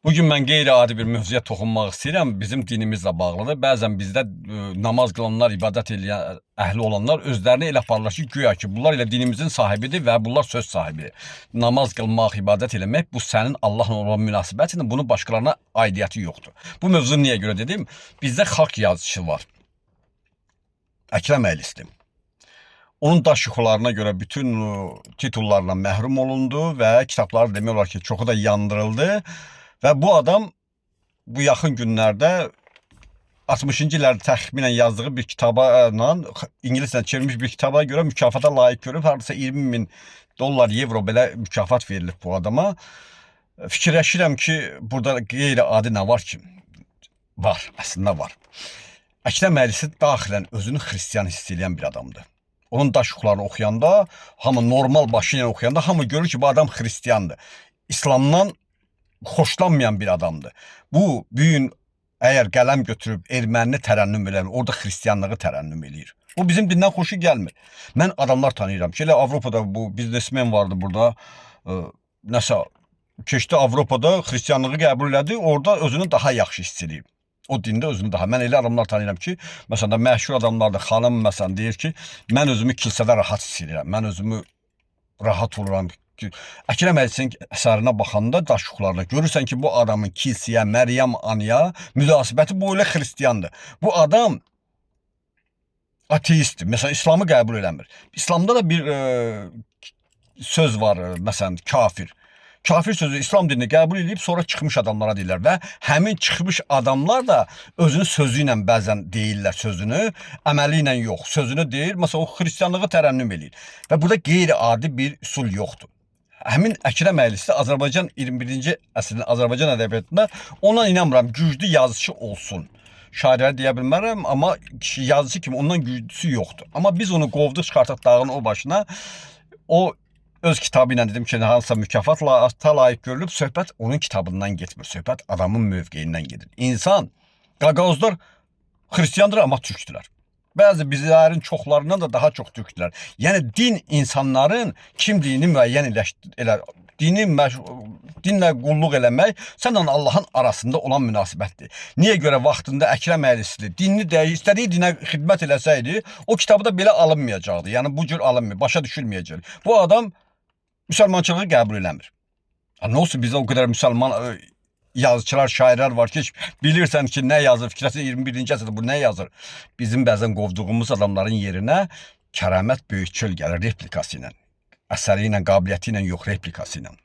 Bugün mən qeyri-adi bir mövzuya toxunmaq istəyirəm. Bizim dinimizlə bağlıdır. Bəzən bizdə namaz qılanlar, ibadət eləyən əhli olanlar özlərini elə aparırlar ki, güya ki, bunlar elə dinimizin sahibidir və bunlar söz sahibidir. Namaz qılmaq, ibadət eləmək bu sənin Allahla olan münasibətindir. Bunun başqalarına aidiyyəti yoxdur. Bu mövzunu niyə görə dedim? Bizdə xalq yazıçısı var. Əkrəm Əylisli. Onun daş yuxularına görə bütün titullarla məhrum olundu və kitabları demək olar ki, çoxu da yandırıldı. Və bu adam bu yaxın günlərdə 60-cı illərdə təxminən yazdığı bir kitaba ilə ingiliscə çevrilmiş bir kitaba görə mükafata layiq görüb. Hardasa 20 min dollar, evro belə mükafat verilib bu adama. Fikirləşirəm ki, burada qeyri-adi nə var ki? Var, əslində var. Əkrəm Əylisi daxilən özünü xristian hiss edən bir adamdır. Onun daş yuxularını oxuyanda, hamı normal başı ilə oxuyanda hamı görür ki, bu adam xristiandır. İslamdan xoşlanmayan bir adamdır. Bu bu gün əgər qələm götürüb ermənini tərənnüm eləmir, orada xristianlığı tərənnüm eləyir. Bu bizim dindən xoşu gəlmir. Mən adamlar tanıyıram ki, elə Avropada bu biznesmen vardı burada, nəsə keçdi Avropada xristianlığı qəbul elədi, orada özünü daha yaxşı hiss eləyir. O dində özünü daha. Mən elə adamlar tanıyıram ki, məsələn də məşhur adamlardır. Xanım məsələn deyir ki, mən özümü kilsədə rahat hiss edirəm. Mən özümü rahat oluram. Əkrəm Əylisinin əsərinə baxanda daş yuxularına görürsən ki, bu adamın kilsəyə, Məryəm anaya münasibəti bu elə xristiandır. Bu adam ateistdir. Məsələn, İslamı qəbul eləmir. İslamda da bir söz var, məsələn, kafir. Kafir sözü İslam dinini qəbul edib sonra çıxmış adamlara deyirlər və həmin çıxmış adamlar da özünü sözü ilə bəzən deyirlər sözünü, əməli ilə yox, sözünü deyir. Məsələn, o xristianlığı tərənnüm eləyir. Və burada qeyri-adi bir üsul yoxdur. Həmin Əkrəm Əylisi Azərbaycan 21-ci əsrin Azərbaycan ədəbiyyatında ona inanmıram güclü yazıçı olsun. Şairlər deyə bilmərəm, amma yazıçı kimi ondan güclüsü yoxdur. Amma biz onu qovduq, çıxartdıq dağın o başına. O öz kitabı ilə dedim ki, hansısa mükafatla layiq görülüb, söhbət onun kitabından getmir. Söhbət adamın mövqeyindən gedir. İnsan, Qaqauzlar xristiandır, amma türkdülər. Bəzi bizlərin çoxlarından da daha çox türkdülər. Yəni din insanların kimliyini müəyyən elə dini dinlə qulluq eləmək sənlə Allahın arasında olan münasibətdir. Niyə görə vaxtında Əkrəm Əylisli dinini dəyiş, istədiyi dinə xidmət eləsəydi, o kitabı da belə alınmayacaqdı. Yəni bu cür alınmır, başa düşülməyəcək. Bu adam müsəlmançılığı qəbul eləmir. Ha, nə olsun bizdə o qədər müsəlman yazıçılar, şairlər var ki, heç bilirsən ki, nə yazır, fikirləşsən 21-ci əsrdə bu nə yazır? Bizim bəzən qovduğumuz adamların yerinə Kəramət Böyükçöl gəlir replikası ilə. Əsəri ilə, qabiliyyəti ilə yox, replikası ilə.